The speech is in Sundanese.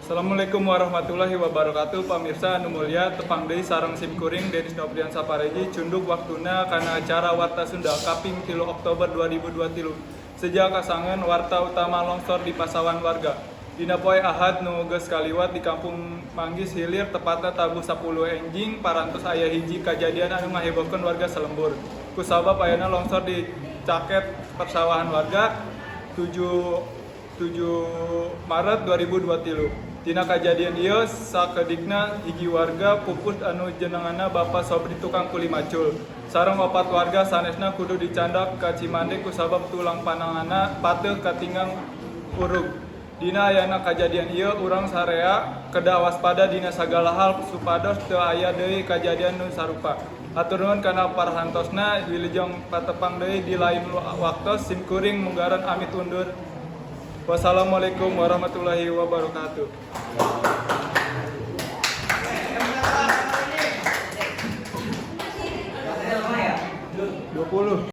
Assalamualaikum warahmatullahi wabarakatuh. Pamirsa anu mulia, tepang deui sareng simkuring Denis Noprian Sapareji, cunduk waktuna kana acara Warta Sunda kaping 3 Oktober 2023. Sejak kasangan warta utama, longsor di pasawahan warga. Dina poe Ahad nu geus kaliwat di Kampung Manggis Hilir, tepatna tabuh 10 enjing, parantos aya hiji kajadian anu ngahebohkeun warga salembur. Kusabab ayana longsor di caket persawahan warga 7 7 Maret 2023. Tina kajadian ieu sakedikna hiji warga pupus anu jenenganna Bapak Sobri, tukang kuli macul. Sareng opat warga sanesna kudu dicandak ka Cimande kusabab tulang pananganna pateuh katinggang urug. Dina ayana kajadian ieu, urang sararea kedah waspada dina sagala hal supados teu aya deui kajadian nu sarupa. Hatur nuhun kana parhantosna, wilujeng patepang deui di lain waktos. Simkuring munggaran amit undur. Wassalamualaikum warahmatullahi wabarakatuh.